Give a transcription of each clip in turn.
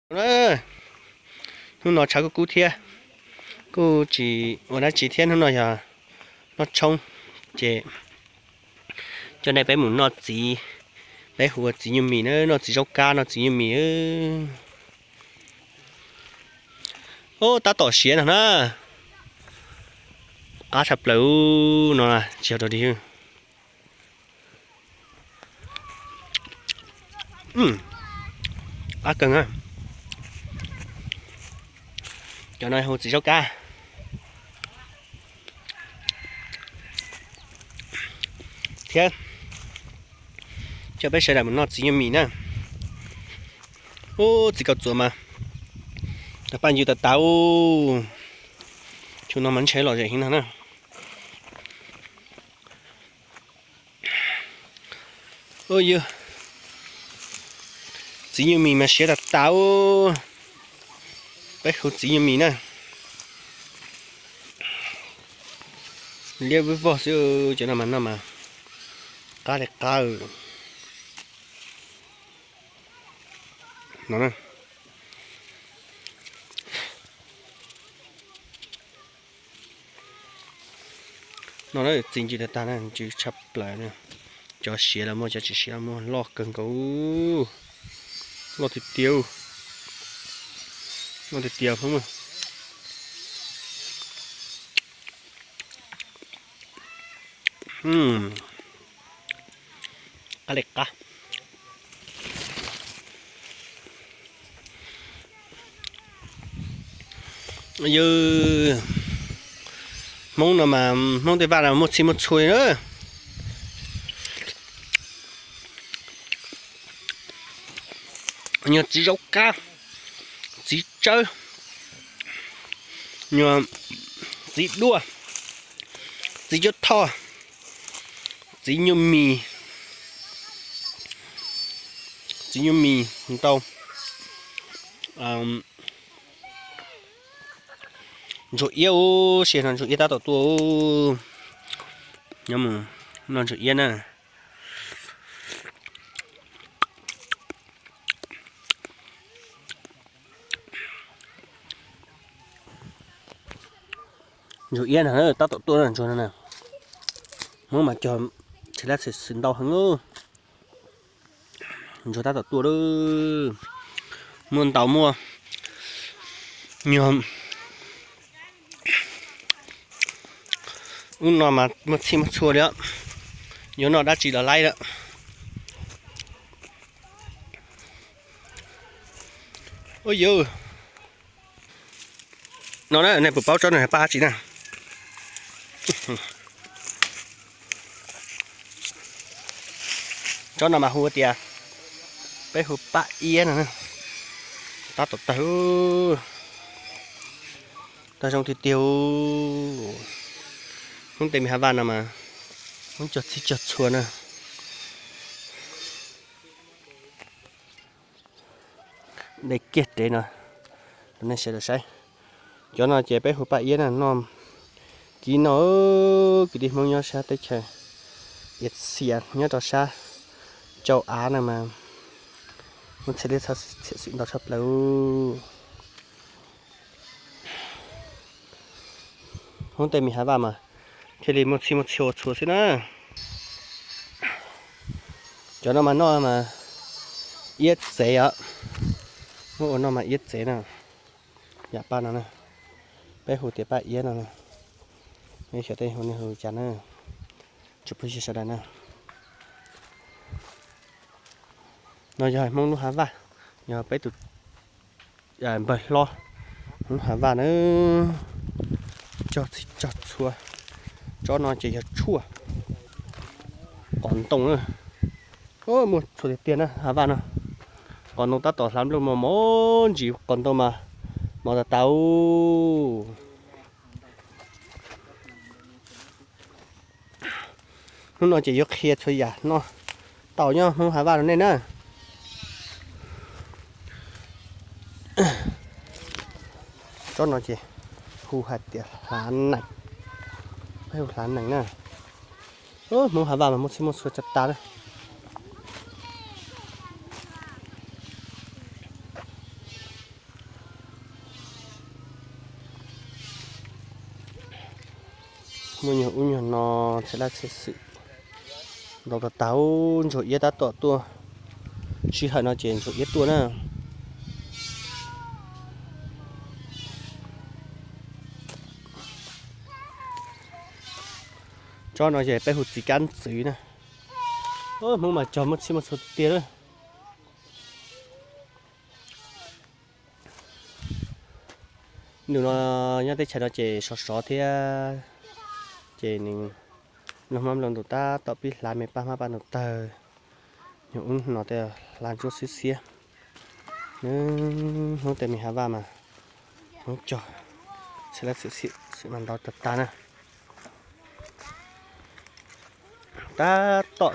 Na, hnub no tshav kuj kub thiab, kuj tsis ua dab tsi thiab, hnub no yog noj tshoob, ces coj nej peb mus noj txiv, peb hu ua txiv nyuj mis na, noj txiv zaub kab, noj txiv nyuj mis. Ub, tab tom siav no na, qab tshaj plaws no, tsis yog dog dig. Qab kawg na. Cov no hu txiv zaub kab thiab, coj peb sawv daws mus noj txiv nyuj mis na. Ub, txiv kaus txuas mas tas paj ncw tas tas ub. Tsuas no mas ntshe lom zem heev no na. Ub, yog txiv nyuj mis mas siav tas tas ub. Peb hu txiv nyuj mis na. Liab vwj vog xwb, cov no mas noj mas qab li qab no. No txiv ncw tag tag na, ncw tshaj plaws na. Cov siav los muaj, cov tsis siav los muaj, loj kawg nkaus. Loj tiag tiag, loj tiag tiag. Qab li qab. Yog Hmoob no mas, Hmoob tej vaj no muaj txhij muaj txhua na. Nyuag txiv zaub kab, txiv tsawb, nyuag txiv duaj, txiv cuab thoj, txiv nyuj mis, txiv nyuj mis ntau. Ntsuag iab ub, sij hawm no ntsuag iab tab tom tuaj. Nyob mus noj ntsuag iab na. Ntsuag iab no tab tom tuaj ntsuag no na. Hmoob mas cog tsis lab xim ntau heev. Ntsuag tab tom tuaj lawm. Muaj ntau muaj nyuag. Ub no mas muaj txhij muaj txhua li os. Yuav noj dab tsi los laib lawm. Ub yus. No na, nej puas paub tsob no paj dab tsi na? Tsob no mas hu tias, peb hu paj iab no. Tab tom tawg, tawg zoo tiag tiag. Hmoob tej me hav vaj no mas, hmoob cog txhij cog txhua na. De kiag rev no rau nej sawv daws saib. Cov no ces peb hu paj iab na, noj kiv no. Kwv tij Hmoob nyob sab teb chaws Asia, nyob rau sab châu Á no mas muaj txhia liab txhia xwm ntau tshaj plaws. Hmoob tej me hav vaj mas thiaj li muaj txhij muaj txhua txhua xwb na. Cov no mas noj mas iab txev os. Muab ua noj mas iab txev na. Yam paj no na, peb hu tias paj iab no. Nej xyov tej hu nej hu li cas na, tsoom phooj ywg sawv daws na. No yog Hmoob lub hav vaj, yog peb tus npawg hlob Hmoob hav vaj na, cog txhij cog txhua. Tsob no ces yog tshuaj qos ntoo na. Muaj txhua tiag tiag na hav vaj no. Qos ntoo tab tom hlav nplooj mos mos ntsis, qos ntoo mas mos tas tas. Hnub no ces yuav qhia txhua yam noj tau nyob Hmoob hav vaj rau nej na. Tsob no ces hu hais tias hlav nees, peb hu hlav nees na. Hmoob hav vaj mas muaj txhij muaj txhua tsa tas na. Muaj nyuag ub nyuag no txhia laj txhia xwm ntau tag tag ub, ntsuag iab tab tom tuaj. Sij hawm no ces ntsuag iab tuaj na. Tsob no ces peb hu txiv kab ntxwv na. Hmoob mas cog muaj txhij muaj txhua tiag tiag lawm. Nws no nyob teb chaws no ces sov sov thiab, ces nws nplooj hmab nplooj ntoos tab tom pib hlav me paj hmab paj ntoos tawg. Nyuag ub no tej hlav ntsuab xiab xiab. Nws Hmoob tej me hav vaj mas Hmoob cog txhia laj txhia xwm mas ntau tag tag na. Tab tom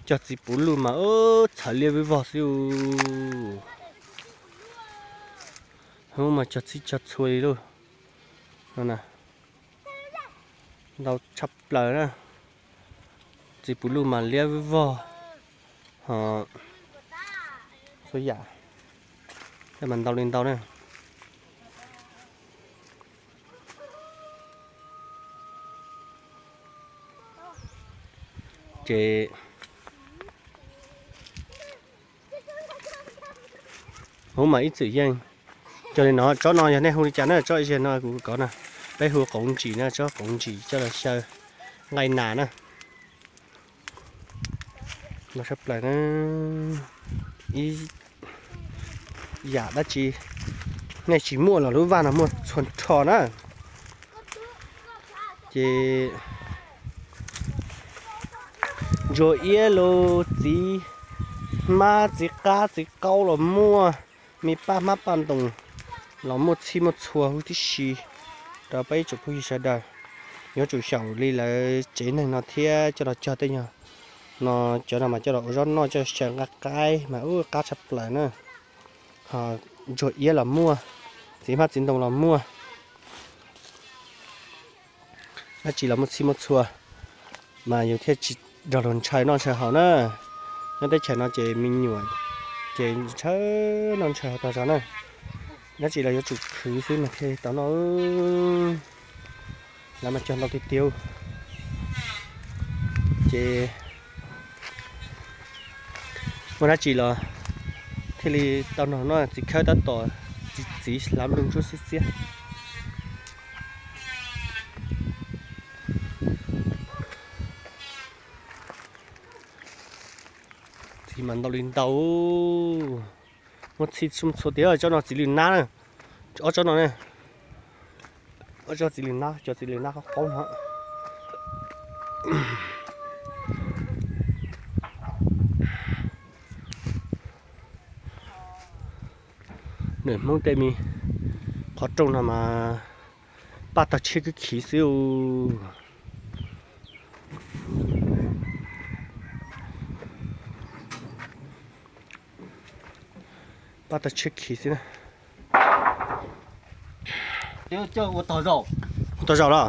cog txiv puv luj mas ub txhawv liab vwj vog xwb. Hmoob mas cog txhij cog txhua li lauj. No na, ntau tshaj plaws na. Txiv puv luj mas liab vwj vog, ho txhua yam mas ntau li ntau na. Ces Hmoob mas ib txwm yeej cog li no. Tsob no yog nej hu li cas na? Tsob ib zaug no kuv kov na, peb hu qoov ntsis na, tsob qoov ntsis coj los xyaw nqaij nas na. Ntau tshaj plaws na. Ib yam dab tsi nej tsis muaj los lub vaj no muaj txhua nrho na. Ces ntsuag iab los txiv hmab txiv qab txiv qaub los muaj, me paj hmab paj ntoos los muaj txhij muaj txhua huv tib si rau peb ib tsoom phooj ywg sawv daws. Yuav tsum xyaum li lawv tsev neeg no thiab coj los cog tej nyuag no, cov no mas coj los ua zaub noj coj xyaw nqaij qaib mas ub qab tshaj plaws na. Ho ntsuag iab los muaj, txiv hmab txiv ntoo los muaj. Dab tsi los muaj txhij muaj txhua, mas yus thiaj tsis nrog luag ntshaw noj ntshaw haus na. Nyob teb chaws no ces me nyuam ces ntshaw noj ntshaw haus tag zog na. Dab tsi los yuav tsum khwv xwb mas thiaj tau noj. Lawv mas cog ntau tiag tiag. Ces muaj dab tsi los thiaj li tau noj no, txiv khawb tab tom txiv txiv hlav nplooj ntsuab xiab xiab. Txiv mas ntau li ntau, muaj txhij muaj txhua tiag. Tsob no txiv lws nab na, ob tsob no ne. Ob tsob txiv lws nab, cov txiv lws nab qaub qaub no. Nws Hmoob tej me qhov rooj no mas paj tag tshiab khib khib xwb. Paj tag tshiab khib xwb na. Ua tog zaum los?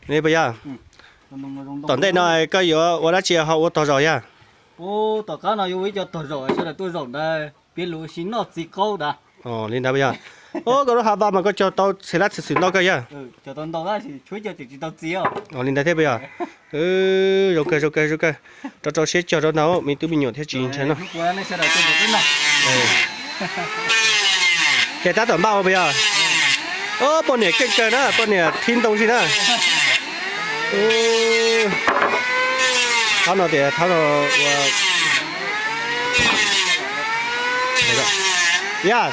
Li puas yog? Tom ntej no koj yuav ua dab tsi ho ua tog zaum yog? Tom qab no yuav ua ib co tog zaum sawv daws tuaj zaum ntawd piav lus ua si noj txiv qaub ntawd. Li ntawd puas yog? Koj lub hav vaj mas koj cog tau txhia lab txhia xwm ntau kawg yog? Li ntawd thiab puas yog? Zoo kawg zoo kawg zoo kawg. Rau rau siab cog rau ntau me tub me nyuam thiaj tsis ntshaw noj. Ces tab tom npaj ua puas yog? Poj niam keej kawg na, poj niam thib ntoo si na. Thab no tias thab no ua, yog,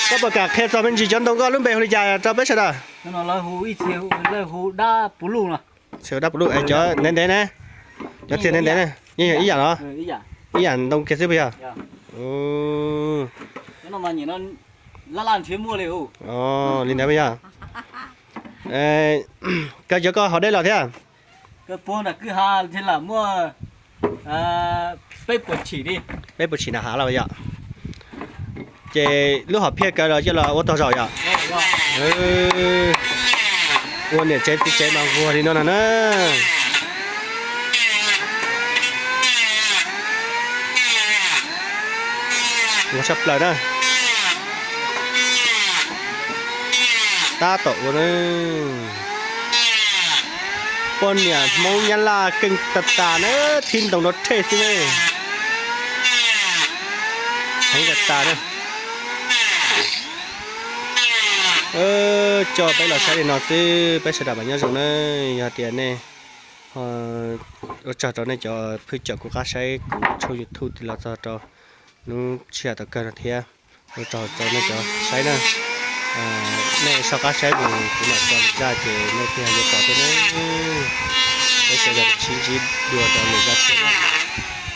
koj puas kam qhia txog me ntsis cov ntoo koj lub npe hu li cas rau peb sawv daws? Dab puv luj, cov ntev ntev ne, cov txiag ntev ntev ne, yeej yog ib yam los? Ib yam ntoo kiag xwb puas yog? Li ntawd puas yog? Koj cov koj haus dej los thiab? Peb puas tshim na hav los yom? Ces lub hom phiaj kaw los coj los ua tog zaum yom? Ua niam tsev txiv tsev mas vuag li no no na. Vuag tshaj plaws na. Tab tom ua na. Poj niam Hmoob Nyab Laj keej tas tas na, thib ntoo no rhe xwb ne. Heev tas tas na. Coj peb los saib li no xwb, peb sawv daws mas nyob zoo na. Yog tias nej ua tsaug rau nej cov phwj cawm kuv qab saib kuv tshooj YouTube tig los txog rau hnub sij hawm tom kawg no thiab. Ua tsaug rau nej cov saib na. Nej soj qab saib mus kuv mam tso lwm zaj ces nej thiaj yuav pom thiab na. Peb sawv daws sib ntsib dua rau lwm zaj thiab na.